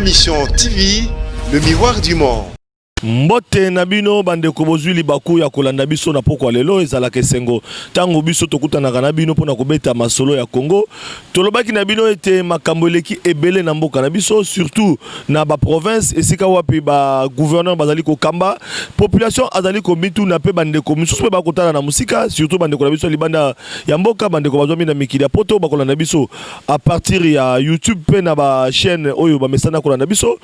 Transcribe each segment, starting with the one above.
Mission TV, le miroir du monde. Mbote na bino bandeko, bozwi libaku ya kolanda biso na pokwa lelo. Ezalaka esengo ntango biso tokutanaka na bino mpona kobeta masolo ya Congo. Tolobaki na bino ete makambo eleki ebele na mboka na biso, surtout na baprovince esika wapi bagouverneur bazali kokamba. Population azali komituna, mpe bandeko misusu mpe bakotala na mosika, surtout bandeko na biso ya libanda ya mboka, bandeko bazwami na mikili ya poto, bakolanda biso à partir ya YouTube mpe na bachaîne oyo bamesana kolanda biso.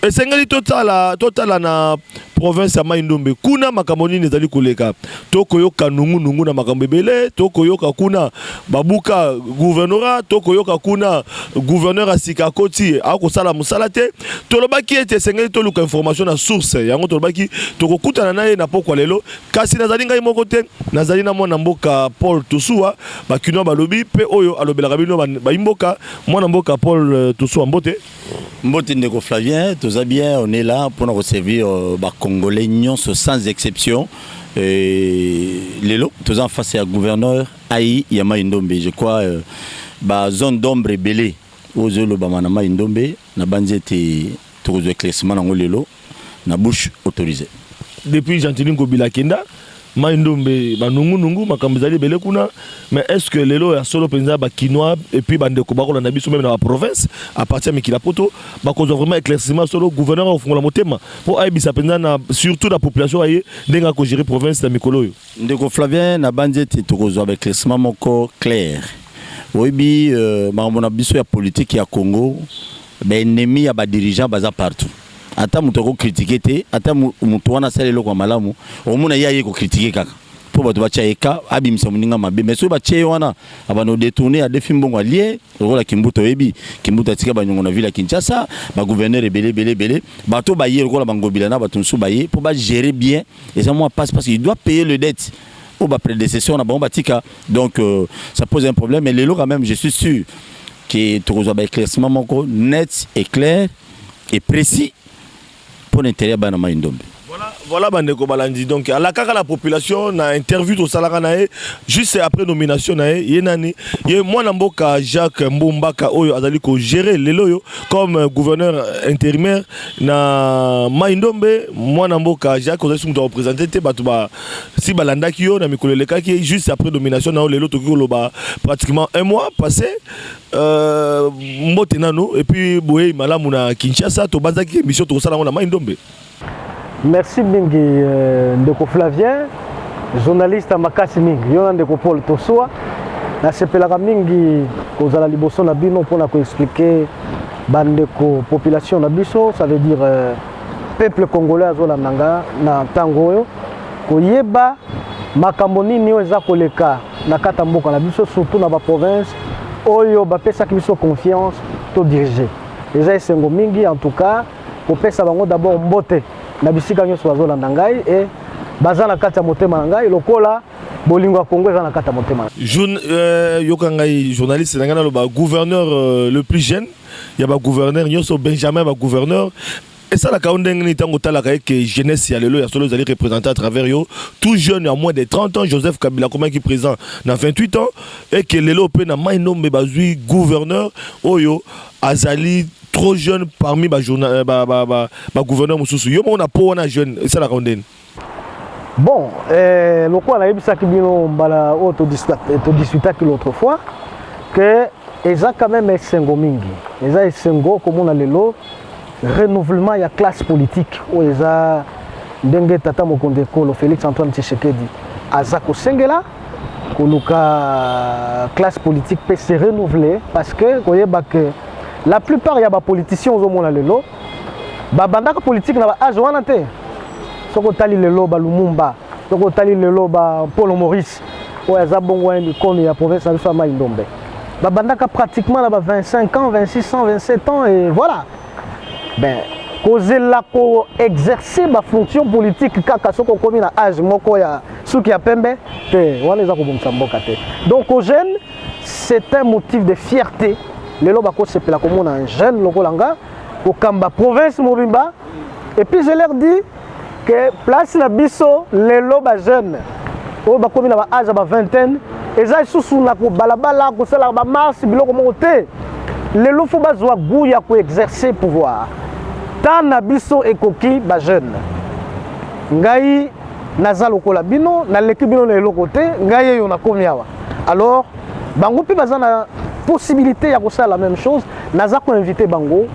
Esengeli totala na province ya Mai Ndombe kuna makambo nini ezali koleka. Tokoyoka nungunungu na makambo ebele, tokoyoka kuna babuka gouvernorat, tokoyoka kuna gouverneur ya sika akoti, akosala mosala te. Tolobaki ete esengeli toluka information na source yango. Tolobaki tokokutana na ye na pokwa lelo, kasi nazali ngai moko te, nazali na mwana mboka Paul Tosuwa. Bakinois balobi mpe oyo alobelaka bino bayimboka. Mwana mboka Paul Tosuwa, mbote. Mbote ndeko Flavien, toza bien, on est là pour nous servir bacongolais nyonso sans exception. Et lelo toza en face ya gouverneur ai ya Mai Ndombe. Je crois ba zone d'ombre ebele oyo ezolobama na Mai Ndombe, na banzi ete tokozwa éclaircissement nango lelo na bouche autorisée. Depuis Gentiny Ngobila akenda, Mai Ndombe banungunungu, makambo ezali ebele kuna. Mais est ce que lelo ya solo mpenza bakinois et puis bandeko bakolanda biso même na baprovince à partir ya mikili ya poto bakozwa vraiment éclaircissement solo? Gouverneur akofungola motema mpo ayebisa mpenza na surtout na population aye ndenge akogérer province na mikolo oyo? Ndeko Flavien, na banzi ete tokozwa baéclaircissement moko clair. Oyebi makambo na biso ya politique ya Congo, baennemi ya badirigeant baza partout. Ata moto akocritiquer te, ata moto wana asala eloko ya malamu, omona ye aye kocritiquer kaka mpo bato batya ye ka abimisa moninga mabe. Mais soki batie ye wana, abanda odétourner, adefi mbongo, alie lokola Kimbuta. Oyebi Kimbuta atika banyongo na ville ya Kinshasa. Bagouverneur ebele ebele ebele, bato baye lokola bangobila na bato mosusu baye mpo bagérer bien, eza mwa passe parce qu'il doit payer le dette oyo baprédécesseur na bango batika. Donc ça pose un problème. Mais lelo quand même, je suis sûr que tokozwa baéclaircissement moko net et clair et précis mpo na intérêt ya bana Mai Ndombe. Voilà bandeko balandi, donc alakaka la population na interview tosalaka na ye juste après nomination na ye. Ye nani? Ye mwana mboka Jacques Mbombaka oyo azali kogérer lelo oyo comme gouverneur intérimaire na Mai Ndombe. Mwana mboka Jacques, ozali moto areprésenter te bato ba si balandaki yo na mikolo elekaki juste après nomination na yo. Lelo tokoki koloba pratiquement un mois passé. Mbote nano et puis boyei malamu na Kinshasa. Tobanzaki émission tokosala yango na Mai Ndombe. Merci mingi ndeko Flavien, journaliste makasi mingi. Yo na ndeko Paul Tosuwa, nasepelaka mingi kozala liboso na bino mpona koexpliquer bandeko population na biso, ça veut dire peuple congolais azolanda nga na ntango oyo, koyeba makambo nini oyo eza koleka na kati ya mboka na biso, surtout na baprovince oyo bapesaki biso confiance to diriger. Eza esengo mingi en tout cas kopesa bango d'abord mbote na bisika nyonso bazolanda ngai e baza na kati ya motema na ngai lokola bolingo ya Kongo eza na kati ya motema. Yoka ngai, journaliste na ngai, naloba gouverneur le plus jeune ya bagouverneur nyonso, benjamin bagouverneur, esalaka yo ndenge nini ntango otalaka eke jeunesse ya lelo ya solo ezali représenté à travers yo, tout jeune ya moins de 30 ans? Joseph Kabila akomaki président na 28 ans. Eke lelo mpe na Mai Ndombe bazwi gouverneur oyo azali trop jeune parmi bagouverneur ba mosusu. Yo moko na po wana jeune, esalaka yo ndeni? Bon, lokola nayebisaki bino mbala oyo todiscutaki l'autre fois que eza quand même esengo mingi, eza esengo komona lelo renouvellement ya classe politique oyo eza ndenge tata mokonzi ekolo Félix Antoine Tshisekedi aza kosengela koluka classe politique mpe se renouveler, parce que koyeba ke la plupart ya bapoliticien ozomona lelo babandaka politique na baage wana te. Soki otali lelo balumumba, soki otali lelo ba Mpolo Maurice oyo aza bongo wana likono ya province na biso ya Mai Ndombe, babandaka pratiquement na ba 25 ans, 26 ans, 27 ans et voilà. Ben kozela koexercer bafonction politique kaka soki okomi na age moko ya suki ya pembe te, wana eza kobongisa mboka te. Donc au jeune, c'est un motif de fierté. Lelo bakosepela komona un jeune lokola nga kokamba province mobimba. Et puis je leur dis que place na biso lelo bajeune oyo bakomi na baage ya bavingtaine eza lisusu na kobalabala kosalaka bamarche biloko moko te. Lelo faut bazwa goût ya koexercer pouvoir. Temps na biso ekoki, bajeune. Ngai naza lokola bino, naleki bino na eloko te. Ngai eyo nakomi awa. Alors bango mpe baza na possibilité ya kosala la même chose. Naza koinvite bango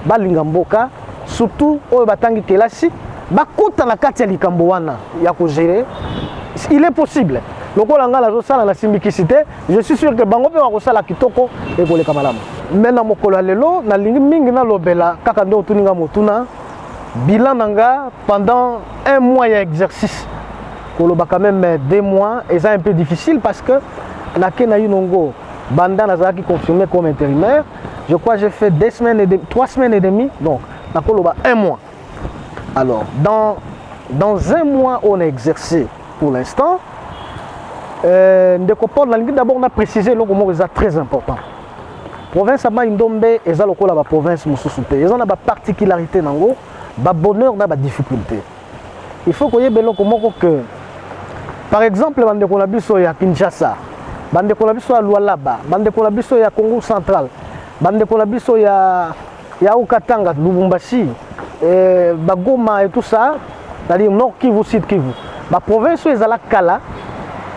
balinga mboka, surtout oyo batangi kelasi, bakota na kati ya likambo wana ya kogérer. Il est possible, lokola ngai nazosala, nasimbikisi te, je suis sûr que bango mpe bakosala kitoko, ekoleka malamu. Mais na mokolo ya lelo, nalingi mingi nalobela kaka nde otuni nga motuna, bilan na nga pendant un mois ya exercice. Koloba quand même 2 mois eza un peu difficile, parce que nake na Inongo banda nazalaki confirmé comme intérimaire, je crois j'ai fait 2 semaines et 3 semaines et demie, donc nakoloba un mois. Alors dans un mois on a exercé pour l'instant, ndeko Paul, nalingi d'abord na préciser eloko moko eza très important. Province ya Mai Ndombe eza lokola baprovince mosusu te, eza na baparticularité nango, babonheur na badifficulté. Il faut koyeba eloko moko que, par exemple, bandeko na biso ya Kinshasa, bandeko na biso ya Lualaba, bandeko na biso ya Congo Central, bandeko na biso ya Haut-Katanga, Lubumbashi, Bagoma et tout ça, c'est-à-dire Nord Kivu, Sud Kivu, baprovince oyo ezala kala,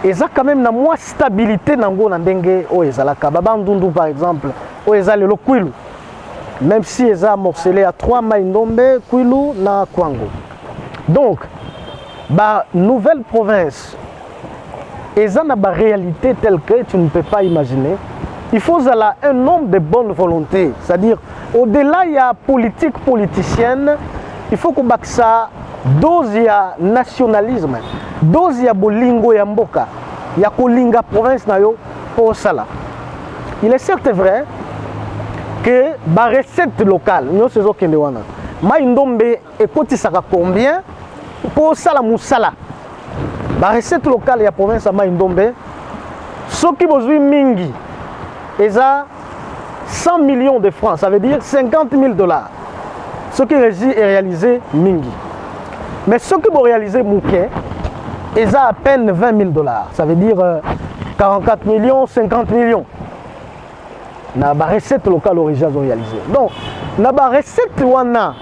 eza quand même na mwa stabilité nango na ndenge oyo ezalaka. Babandundu par exemple, oyo eza lelo Kwilu, même si eza morcelé à trois, Mai Ndombe, Kwilu na Kwango. Donc ba nouvelle province eza na baréalité telle que tu ne peux pas imaginer. Il faut ozala un homme de bonne volonté, c'est-à-dire au-delà ya politique politicienne, il faut kobakisa dose ya nationalisme, dose ya bolingo ya mboka, ya kolinga province na yo mpo osala. Il est certes vrai que barecette locale nyonso ezokende wana. Mai Ndombe ekotisaka combien mpo osala mosala? Barecette locale ya province ya Mai Ndombe, soki bozwi mingi, eza 100 millions de francs, ça veut dire 50 000 $, soki Régie eréalisé mingi. Mais soki boréalise moke, eza à peine 20 000 $, ça veut dire 44 millions, 50 millions na barecette locale oyo Régie azoréalise. Donc na barecette wana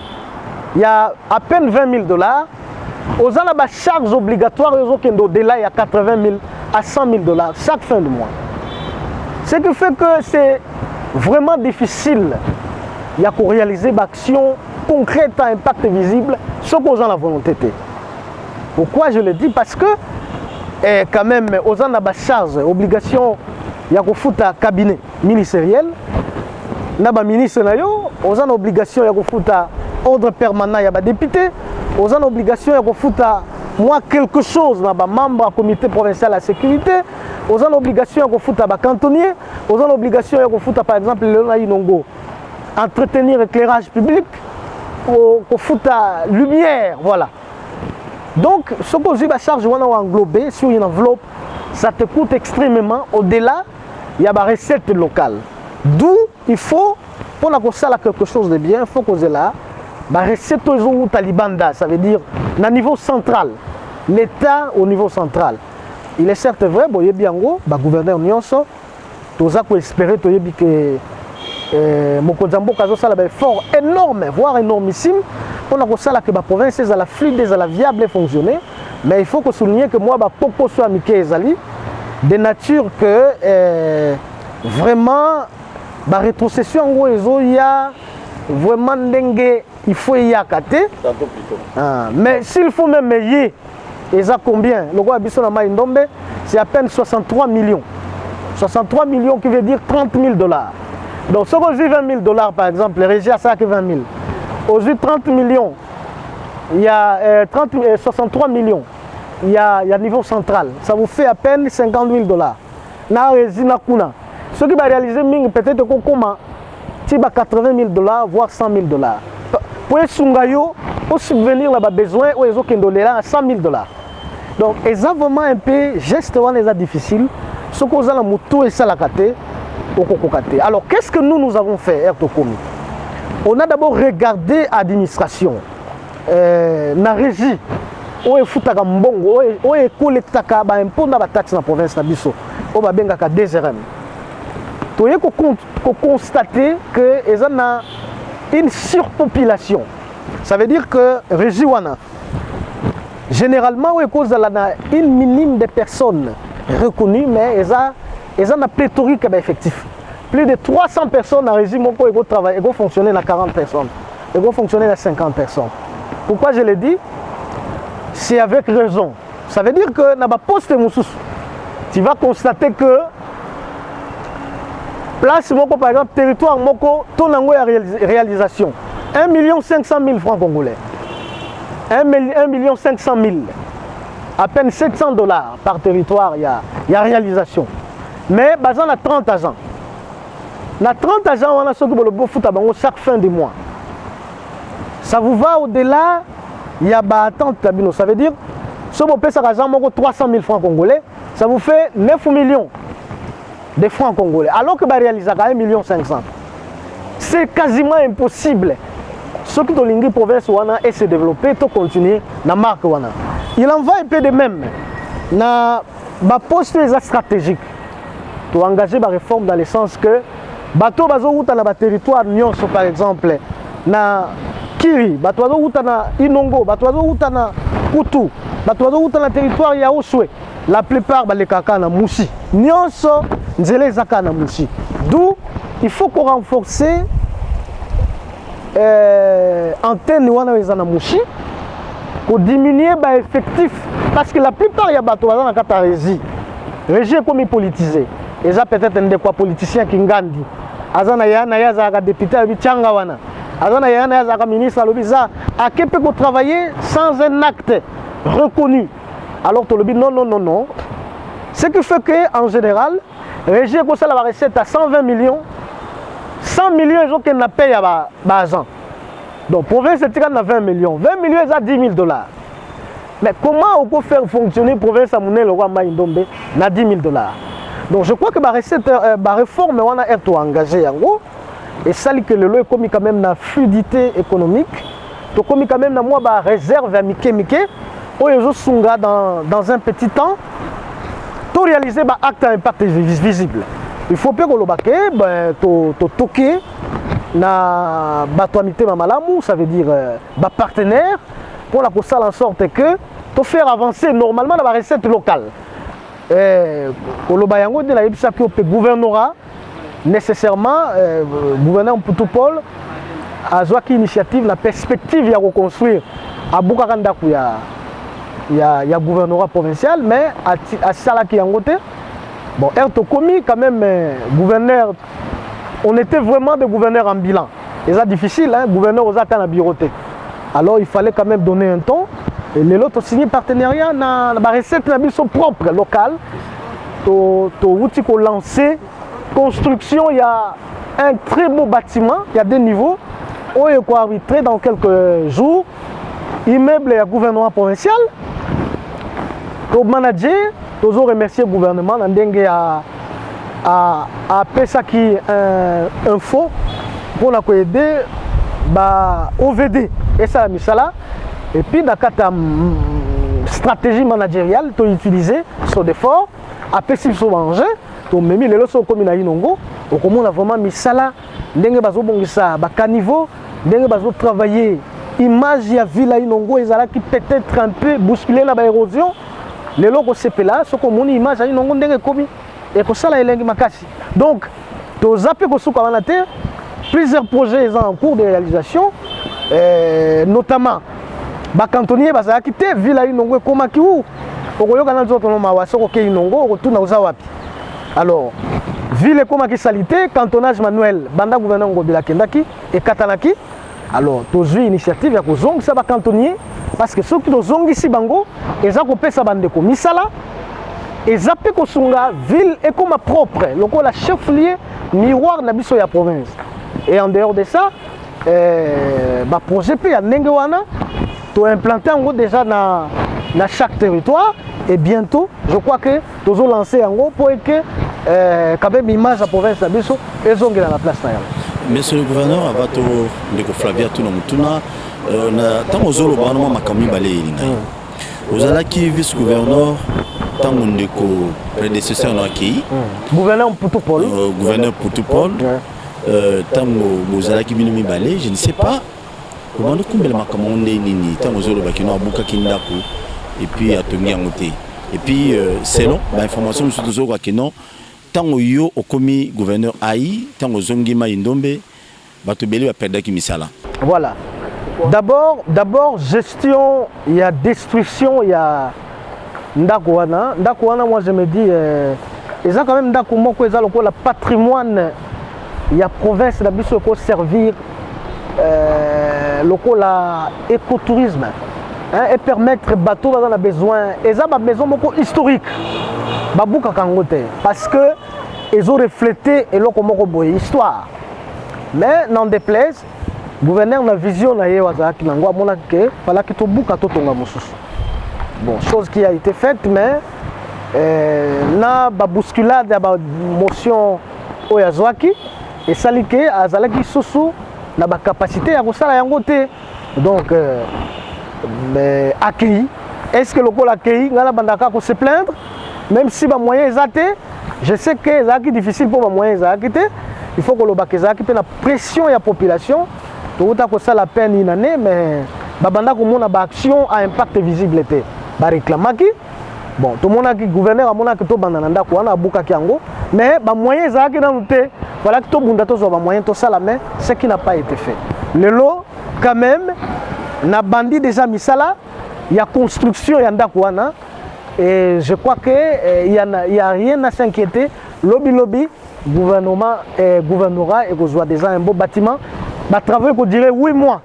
ya à peine 20 000 $, oza na bacharge obligatoire oyo ezokende au-delà ya 80 000 à 100 000 $ chaque fin de mois, ce qui fait que c'est vraiment difficile ya koréaliser baaction concrète à impact visible soki oza na volonté te. Pourquoi je le dis? Parce que quand même oza na bacharge, obligation ya kofuta cabinet ministériel na baministre na yo, oza na obligation ya kofuta ordre permanent ya badéputé, oza na obligation ya kofuta mwa quelque chose na bamembre ya comité provincial ya sécurité, oza na obligation ya kofuta bacantonnier, oza na obligation ya kofuta, par exemple lelo na Inongo, entretenir éclairage public, kofuta lumière, voilà. Donc soki ozwi bacharge wana oenglobe sur une enveloppe, ça te coûte extrêmement au-delà ya barecette locale. D'où il faut, mpona kosala quelque chose de bien, il faut kozela barecette oyo ezowuta libanda, ça veut dire na niveau central, l'État au niveau central. Il est certes vrai, boyebi yango, bagouverneur nyonso, toza koespérer, toyebi ke mokonzi ya mboka azosala baeffort énorme, voire énormissime, mpona kosala ke baprovince ezala fluide, ezala viable et fonctionner. Mais il faut kosouligner que mwa bapokoso ya mike ezali de nature que vraiment barétrocession yango ezoya vraiment ndenge il faut eyaka te. Ah, mais s'il faut même ye eza combien? Lokola biso na Mai Ndombe, c'est à peine 63 millions, 63 millions qui veut dire 30 000 $. Donc soki ozwi 20 000 $, par exemple Régie asalaki 20 000, ozwi 30 millions, il y a 30, 63 millions, il y a niveau central, ça vous fait à peine 50 000 $. Na Régie na kuna, soki baréalise mingi, peut-être kokoma ti ba 80 000 $, voire 100 000 $, po esunga yo osubvenir na babesoin oyo ezokende olela na 100 000 $. Donc eza vraiment un peu geste wana eza difficile. Soki oza na motu esalaka te, okokoka te. Alors qu'est-ce que nous, nous avons fait? Ere tokomi, on a d'abord regardé administration na Régie oyo efutaka mbongo, oyo ekolekitaka baimpôt na bataxe na province na biso, oyo babengaka DGRM. Toye koconstater que eza na une surpopulation. Ça veut dire que régie wana, généralement, oyo ekozala na une minime de personnes reconnues, mais eza na pléthorique ya baeffectif. Plus de 300 personnes na régie moko ekotravaille, ekofonctionner na 40 personnes, ekofonctionner na 50 personnes. Pourquoi je le dis? C'est avec raison. Ça veut dire que na baposte mosusu, tu vas constater que place moko, par exemple territoire moko, taux nango ya réalisation 1 million 500 000 francs congolais, 1 million 500 000, à peine 700 $ par territoire ya réalisation, mais baza na 30 agents. Na 30 agents wana, soki bolobi bofuta bango chaque fin de mois, ça vous va au-delà ya baattente na bino. Ça veut dire soki bopesaka agent moko 300 000 francs congolais, ça vous fait 9 millions de francs congolais, alors que baréalisaka 1 million 500. C'est quasiment impossible. Soki tolingi province wana et se développer, to continuer na marque wana. Il en va un peu de même na baposte eza stratégique. Toengage baréforme dans le sens que bato bazowuta na baterritoire nyonso, par exemple na Kiri, bato bazowuta na Inongo, bato bazowuta na Kutu, bato bazowuta na territoire ya Haut-Uele, la plupart balekaka na Mushi. Nyonso nzela eza kaka na Mushi. D'où il faut qu'on renforce antenne wana oyo eza na Mushi, kodiminue baeffectif, parce que la plupart ya bato baza na kati ya régie. Régie ekomi politisé. Eza peut-être ndeko ya politicien kingandi, aza na ya na ye, azalaka député, alobi tianga wana, aza na ya na ye, azalaka ministre, alobi za ake mpe kotravailler sans un acte reconnu. Alors tolobi non, non, non, non. Ce qui fait que en général régie ekosala barecette à 120 millions, 100 millions ezokende na paye ya baagent. Donc province etikali na 20 millions. 20 millions eza 10 000 dollars. Mais comment oko faire fonctionner province ya monene lokola Mai Ndombe na 10 000 dollars? Donc je crois que barecette, baréforme wana ere toengage yango, esali ke lelo ekomi quand même na fluidité économique. Tokomi quand même na mwa baréserve ya mike mike oyo ezosunga dans un petit temps to réaliser baacte ya impact visible. Il faut mpe koloba ke ben, totoke na bato ya mitema malamu, ça veut dire bapartenaire, mpona kosala en sorte que to faire avancer normalement na barecette locale. Koloba yango nde nayebisaki yo mpe gouvernorat nécessairement, gouverneur Mputu Paul azwaki initiative na perspective ya koconstruire. Abukaka ndako ya gouvernorat provincial, mais asalaki yango te. Bon, ere tokomi quand même gouverneur, on était vraiment des gouverneurs en bilan. Eza difficile, hein? Gouverneur oza ata na bureau te. Alors il fallait quand même donner un temps. Et lelo tosigné partenariat na barecette na biso propre locale. Towuti to kolancer construction ya un très beau bâtiment ya deux niveaux oyo ekoarbitrer dans quelques jours, immeuble ya gouvernement provincial. Tomanager, tozo remercier gouvernement na ndenge ya apesaki un fonds mpona koaider ba OVD esala misala. Et puis na kati ya stratégie managériale, toutiliser Sodefort, apesi biso baengin, tomemi. Lelo so okomi na Inongo, okomona vraiment misala ndenge bazobongisa bacaniveau, ndenge bazotravailler image ya ville ya Inongo. Ezalaki peut-être un peu bousculé na baérosion. Lelo okosepela soki omoni image ya Inongo ndenge ekomi, ekosala elengi makasi. Donc toza mpe kosuka wana te. Plusieurs projets eza en cours de réalisation, notamment bacantonnier bazalaki te. Ville ya Inongo ekomaki u okoyoka na nzoto no mawa. Soki okei Inongo, okotuna oza wapi. Alors ville ekomaki salité, cantonnage manuel, banda gouverneur Ngobila akendaki, ekatanaki. Alors tozwi initiative ya kozongisa bacantonnier, parce que soki tozongisi bango, eza kopesa bandeko misala, eza mpe kosunga ville ekoma propre lokola chef lieu miroir na biso ya province. Et en dehors de ça, baprojet mpe ya ndenge wana toimplante yango déjà na chaque territoire. Et bientôt, je crois que tozolancer yango mpo eke quand même image ya province na biso ezongela na place na yango. Monsieur le gouverneur, ava to ndeko Flavia tuna motuna, na ntango ozoloba wana, mwa makambo mibale eyeli ngai. Ozalaki vice gouverneur ntango ndeko prédécesseur na akei. Gouverneur Mputu Paul. Gouverneur Mputu Paul. Ntango bozalaki bino mibale, je ne sais pas, obanda okumbela makambo yango nde nini ntango ozolobaki no abukaki ndako et puis atongi yango te. Et puis selon bainformation mosusu tozokaki non, ntango yo okomi gouverneur ai, ntango ozongi Mai Ndombe, bato ebele baperdaki misala. Voilà, d'abord gestion ya destruction ya ndako wana. Ndako wana, moi je me dis, eza quand même ndako moko eza lokola patrimoine ya province na biso, ekoservir lokola écotourisme, hein, et permettre bato baza na besoin. Eza bamaison moko historique, babukaka yango te parce que ezorefléter eloko moko boye, histoire. Mais n'en déplaise, gouverneur na vision na ye azalaki nango, amonaki ke falaki tobuka, totonga mosusu. Bon, chose qui a été faite, mais na babousculade ya bamotion oyo azwaki, esali ke azalaki susu na bacapacité ya kosala yango te. Donc mais akei. Est ce que lokola akei, ngai nabandaka kose plaindre, même si bamoyen eza te? Je sais que ezalaki difficile mpo bamoyen ezalaki te. Il faut kolobaka, ezalaki mpe na pression ya population. Tokuta kosala peine une année, mais babanda komona baaction à impact visible te, baréclamaki. Bon, tomonaki gouverneur amonaki tobanda na ndako wana, abukaki yango, mais bamoyen ezalaki nanu te. Falaki tobunda, tozwa bamoyen, tosala, mais ce qui n'a pas été fait. Lelo quand même nabandi déjà misala ya construction ya ndako wana et je crois que il y a rien à s'inquiéter. Lobi lobi, gouvernement, gouvernorat ekozwa déjà un beau bâtiment. Batravaux ekodurer 8 mois.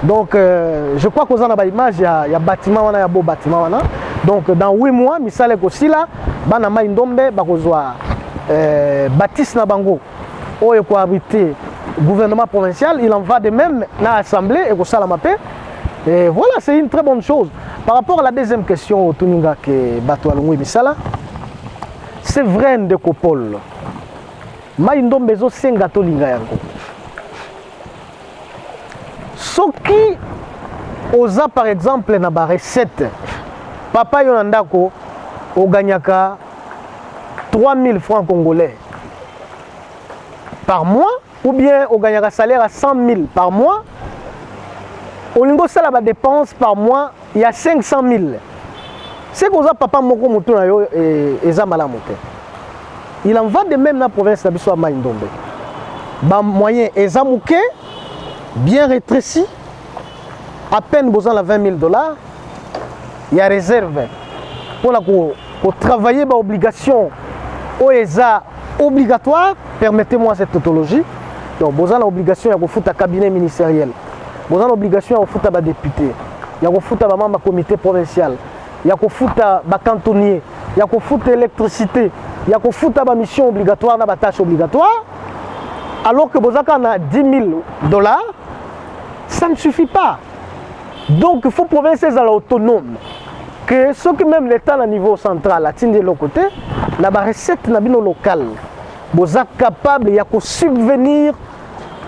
Donc je crois koza na baimage ya bâtiment wana, ya beau bâtiment wana. Donc dans 8 mois misala ekosila, bana Mai Ndombe bakozwa bâtisse na bango oyo ekoabriter gouvernement provincial. Il en va de même na assemblée ekosalama mpe. Et voilà, c'est une très bonne chose. Par rapport à la deuxième question otuninga ke bato alongwi misala, c'est vrai, ndeko Paul, Mai Ndombe ezosenga tolinga yango. Soki oza par exemple na barecette, papa, yo na ndako oganyaka 3000 francs congolais par mois ou bien oganyaka salaire à 100 000 par mois, olingi osala badépense par mois ya 500 000, c'est koza papa moko, motu na yo eza malamu te. Il en va de même na province na biso ya Mai Ndombe. Bamoyen eza moke, bien rétréci, à peine boza na 20 000 $ ya réserve mpona kotravailler baobligation oyo eza obligatoire, permettez-moi cette tautologie. Donc boza na obligation ya kofuta cabinet ministériel, boza na obligation ya kofuta badéputé, ya kofuta bamembre ya comité provincial, ya kofuta bacantonnier, ya kofuta électricité, ya kofuta bamission obligatoire na batâche obligatoire, alors que boza kaka na 10 000 $. Ça ne suffit pas. Donc il faut province ezala autonome, que soki même l'état na niveau central atindi eloko te, na barecette na bino locale boza capable ya kosubvenir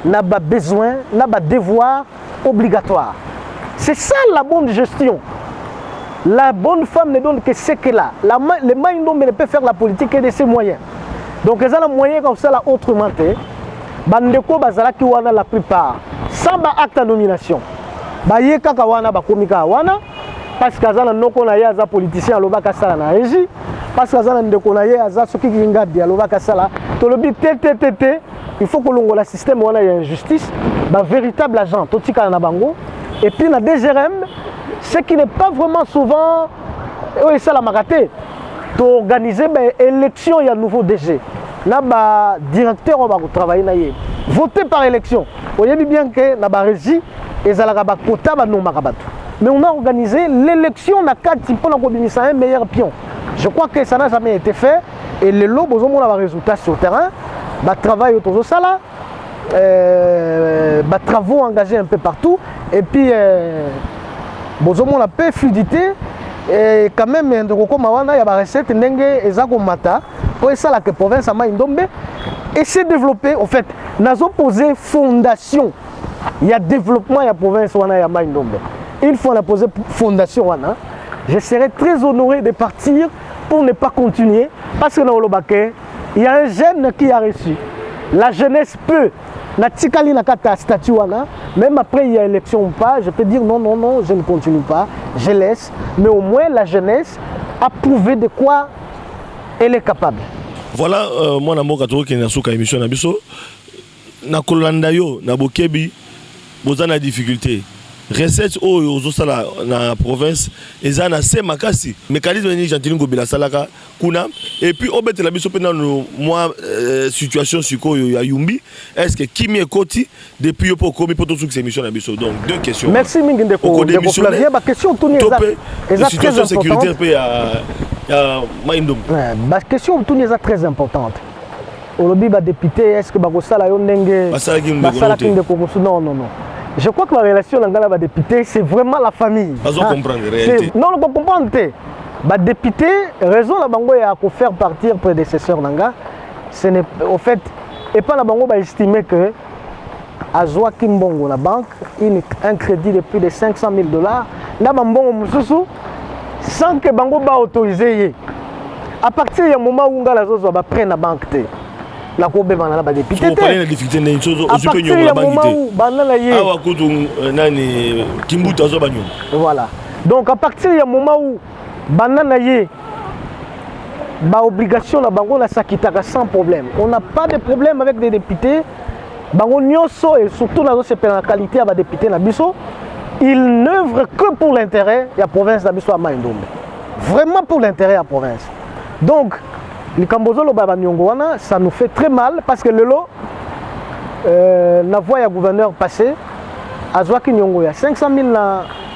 na babesoin, na badevoir obligatoire. C'est ça la bonne gestion. La bonne femme ne donne que ce qu'elle a. Le Mai Ndombe ne peut faire la politique que de ses moyens. Donc eza na moyen kosala autrement te. Bandeko bazalaki wana, la plupart sans baacte ya nomination, baye kaka wana, bakomi kaka wana parce que aza na noko na ye aza politicien, alobaka asala na régie, parce que aza na ndeko na ye aza soki kingadi, alobaka asala. Tolobi te, te, te, te, il faut kolongola système wana ya injustice. Bavéritable agent totikala na bango. Et puis na DGRM, ce qui n'est pas vraiment souvent oyo esalamaka te, toorganiser baélection ya nouveau DG na badirecteur oyo bakotravaille na ye, voter par élection. Oyebi bien ke na barégie ezalaka bakota, banommaka bato, mais on a organisé l'élection na kati mpona kobimisa un meilleur pion. Je crois que ça n'a jamais été fait. Et lelo bozomona barésultat sur terrain, batravail oyo tozosala, batravaux engagés un peu partout. Et puis bozomona mpe fluidité et quand même ndeko kokóma wana ya barecette ndenge eza komata mpo esalaka province ya Mai Ndombe et s'est développé. Au fait, nazoposer fondation ya développement ya province wana ya Mai Ndombe. Une fois na posé fondation wana, Je serais très honoré de partir pour ne pas continuer parce que nakoloba ke il y a un jeune qui a reçu. La jeunesse peut natikali na kati ya statut wana. Même après il y a élection ou pas, je peux dire non, non, non, je ne continue pas, je laisse. Mais au moins la jeunesse a prouvé de quoi elle est capable. Voilà, mwana mboka, tokokende na suka émission na biso. Na kolanda yo na bokebi, boza na difficulté, recette oyo ozosala na province eza na se makasi. Mécanisme nini Gentiny Ngobila asalaka kuna? Et puis obetela biso mpe nanu mwa situation sikoyo ya Yumbi. Est ce que kimi ekoti depuis yo mpo okomi, mpo tosukisa émission na biso? Donc deux questions. Merci mingi, ndeko Flavien. Baquestion otuni eza très sécuritaire mpe ya Mai Ndombe. Baquestion otuni eza très importante. Olobi badéputé, est ce que bakosala yo ndenge basalaki ndeko mosusu? Non, non, non, je crois que la relation na ngai na badéputé, c'est vraiment la famille. Bazo comprendre réalité. Non, non, comprendre te. Badéputé, raison na bango ya kofaire partir prédécesseur na nga, ce n'est au fait epa na bango baestime que azwaki mbongo na banque, un crédit de plus de 500 000 $ na bambongo mosusu sans que bango baautorise ye. À partir ya moment où nga nazozwa baprêt na banque te, nakobebana na badéputé te. À partir ya moment où banda na ye awa kutu nani, Kimbuta azwa banyongo. Voilà, donc à partir ya moment où banda na ye baobligation na bango nasakitaka sans problème. On n'a pas de problème avec des députés, bango nyonso. Et surtout nazosepela na qualité ya badéputé na biso. Il n'œuvre que pour l'intérêt ya province na biso ya Mai Ndombe, vraiment pour l'intérêt ya province. Donc likambo ozoloba ya baniongo wana, ça nous fait très mal parce que lelo na voie ya gouverneur passé azwaki niongo ya 500 000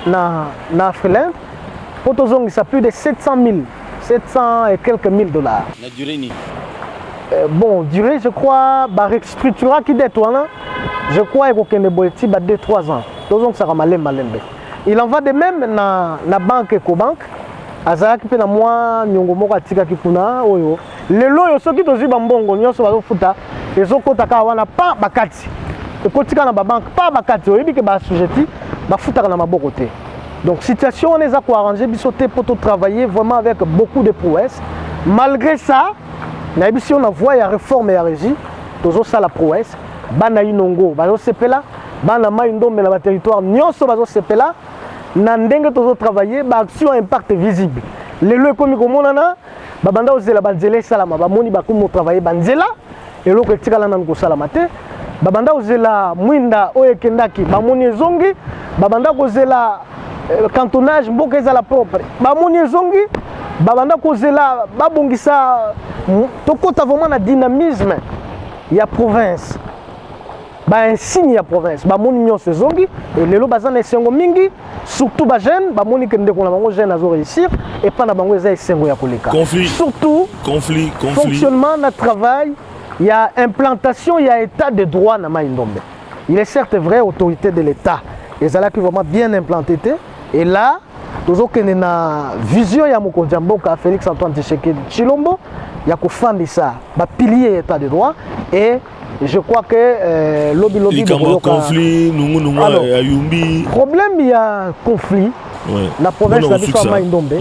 na Afriland mpo tozongisa plus de 700 000, 700 et quelques mille dollars. Na durée nini? Bon, durée, je crois barestructuraki dette wana, je crois ekokende boye ti ba 2 3 ans, tozongisaka malembe malembe. Il en va de même na banque Ecobank. Azalaki mpe na mwa niongo moko atikaki kuna oyo lelo oyo soki tozwi bambongo nyonso bazofuta, ezokɔta kaka wana pa bakati, ekotika na babanque pa bakati. Oyebi ke baassujetti bafutaka na maboko te. Donc situation wana eza koarrange biso te mpo totravailler vraiment avec beaucoup de prouesse. Malgré ça, nayebisi yo, na voie ya réforme ya régie tozosala prouesse. Bana Inongo bazosepela, bana Mai Ndombe na baterritoire nyonso bazosepela na ndenge tozotravaille. Baaction impact visible lelo ekomi komonana. Babanda kozela banzela esalama, bamoni bakomi kotravaille banzela, eloko etikala nanu kosalama te. Babanda kozela mwinda oyo ekendaki, bamoni ezongi. Babanda kozela cantonnage mboka ezala propre, bamoni ezongi. Babanda kozela babongisa, tokɔta vraiment na dynamisme ya province, bainsigne ya province, bamoni nyonso ezongi. Lelo baza na esengo mingi, surtout bajeune bamoni ke ndeko na bango jeune azo réussir epa na bango, eza esengo ya koleka. Conflit. Surtout conflit, conflit. Fonctionnement na travail ya implantation ya état de droit na Mai Ndombe. Il est certes vrai, autorité de l'état ezalaki vraiment bien implanté te. Et là tozokende na vision ya mokonzi ya mboka Félix Antoine Tshisekedi Tshilombo ya kofandisa bapilier ya état de droit. Et je crois que lobi lobi likambo ya conflit nungunungu ya Yumbi. Problème ya conflit na province na biso ya Mai Ndombe,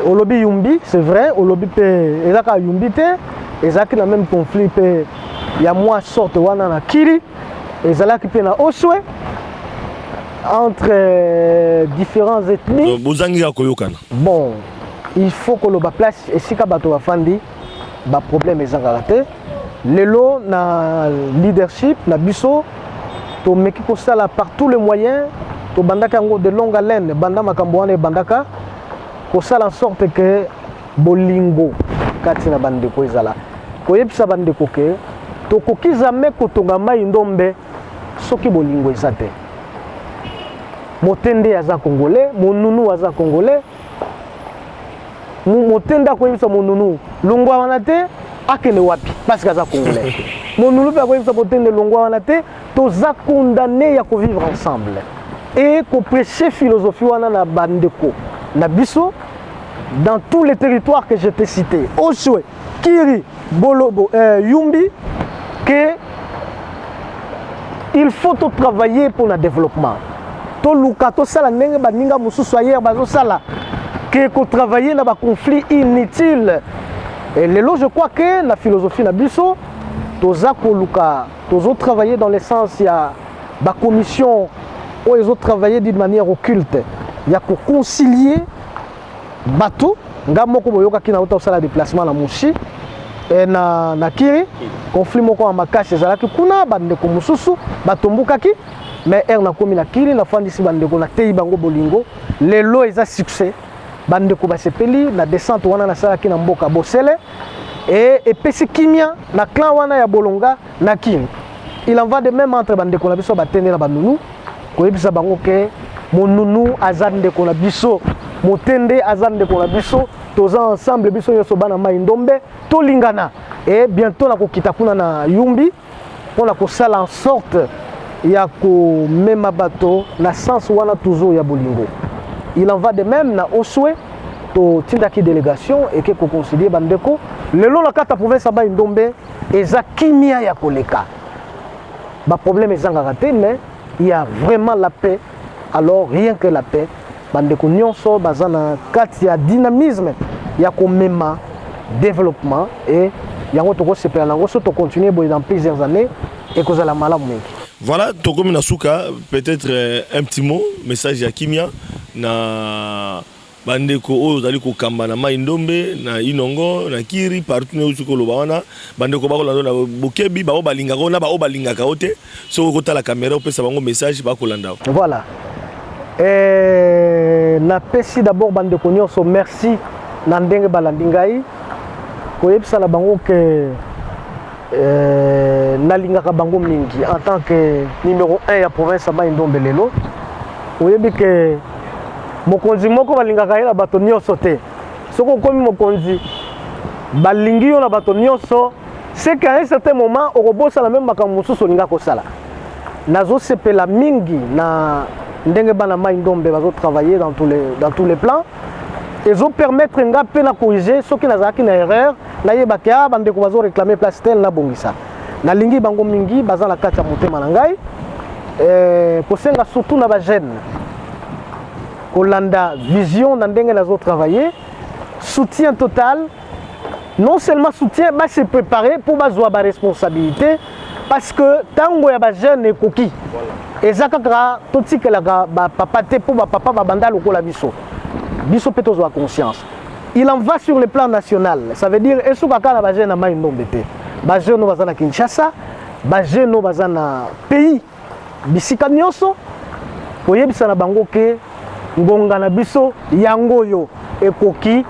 olobi Yumbi, c'est vrai. Olobi mpe eza kaka Yumbi te, ezalaki na même conflit mpe ya mwa sorte wana na Kiri, ezalaki mpe na Oswe entre différents ethnies. Bozangi ya koyokana. Bon, il faut koloba place esika bato bafandi, baproblème ezangaka te. Lelo na leadership na biso tomeki kosala par tous les moyens. Tobandaka yango de longue haleine, banda makambo wana ebandaka, kosala en sorte que bolingo kati na bandeko ezala, koyebisa bandeko ke tokoki jamais kotonga Mai Ndombe soki bolingo eza te. Motende aza congolais, monunu aza congolais. Motende akoyebisa monunu longwa wana te, akende wapi? Parce que aza congolais. Monunu mpe akoyebisa motende longwa wana te. Toza condamné ya kovivre ensemble et koprêcher philosophie wana na bandeko na biso dans tous les territoires que je t'ai cités, Oshwe, Kiri, Bolobo, Yumbi, que il faut tout travailler pour le développement. Toluka tosala ndenge baninga mosusu ailleurs bazosala ke kotravailler na baconflit inutile. Et lelo, je crois que na philosophie na biso, toza koluka, tozotravailler dans le sens ya bacommission oyo ezotravailler d'une manière occulte ya koconcilier bato. Nga moko boyokaki na uta kosala déplacement na Mushi e na Kiri, conflit moko ya makasi ezalaki kuna, bandeko mosusu batombukaki. Mais ere nakomi na Kiri, nafandisi bandeko, nateyi bango bolingo. Lelo eza succès, bandeko basepeli na descente wana nasalaki na mboka Bosele e epesi kimia na clan wana ya Bolonga na Kiri. Il en va de même entre bandeko na biso batende na banunu, koyebisa bango ke monunu aza ndeko na biso, motende aza ndeko na biso, toza ensemble, biso nyonso bana Mai Ndombe, tolingana. E bientôt nakokita kuna na Yumbi mpona kosala en sorte ya komema bato na sens wana toujours ya bolingo. Il en va de même na Oswe, totindaki délégation eke koconcilier bandeko. Lelo na kati ya province ya Mai Ndombe eza kimia ya koleka. Baproblème ezangaka te, mais il y a vraiment la paix. Alors rien que la paix, bandeko nyonso baza na kati ya dynamisme ya komema développement e yango tokosepela nango. So tocontinue boye dans plusieurs années, ekozala malamu mingi. Voilà, tokomi na suka. Peut-être un petit mot, message ya kimia na bandeko oyo ozali kokamba na Mai Ndombe, na Inongo, na Kiri, partout nyonso koloba wana. Bandeko bakolanda na bokebi, bao balingaka o na bao balingaka o te. Soki okotala caméra, opesa bango message, bakolanda. Voilà, napesi d'abord bandeko nyonso merci na ndenge balandi ngai, koyebisa na bango ke nalingaka bango mingi en tant que numéro 1 ya province ya Mai Ndombe. Lelo oyebi ke mokonzi moko balingaka ye na bato nyonso te. Soki okomi mokonzi, balingi yo na bato nyonso, c'est qu'à un certain moment okobosana même makambo mosusu olinga kosala. Nazosepela mingi na ndenge bana Mai Ndombe bazotravailler dans tous les plans. Ezopermettre nga mpe na corriger soki nazalaki na erreur, nayebaki a bandeko bazoréclame place tel, nabongisa. Nalingi bango mingi, baza na kati ya motema na ngai. Kosenga surtout na bajeune kolanda vision na ndenge nazotravailler, soutien total. Non seulement soutien, base préparer mpo bazwa baresponsabilité, parce que ntango ya bajeune ekoki. Eza kaka totikelaka bapapa te, mpo bapapa babanda lokola biso, biso mpe tozwa conscience. Il en va sur le plan national, ça veut dire esuka kaka na bajeune na Mai Ndombe te. Bajeune oyo baza na Kinshasa, bajeune oyo baza na pays, bisika nyonso, koyebisa na bango ke ngonga na biso yango oyo ekoki.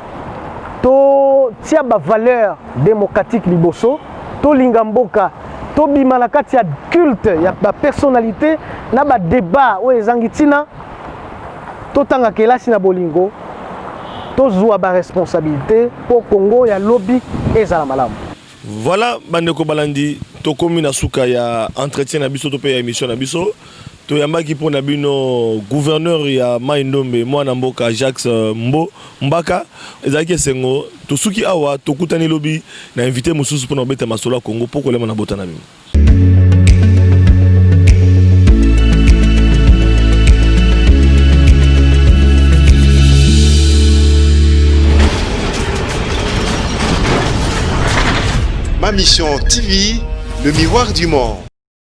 Totia bavaleur démocratique liboso, tolinga mboka, tobima na kati ya culte ya bapersonnalité na badébat oyo ezangi ntina. Totanga kelasi na bolingo, tozwa baresponsabilité mpo Kongo ya lobi ezala malamu. Voilà, bandeko balandi, tokomi na suka ya entretien na biso to mpe ya émission na biso. Toyambaki mpo na bino gouverneur ya Mai Ndombe, mwana mboka Jacques Mbo Mbaka. Ezalaki esengo. Tosuki awa, tokutani lobi na invité mosusu mpona kobeta masolo ya Kongo mpo kolema na bota na bino. Ma Mission TV, le miroir du monde.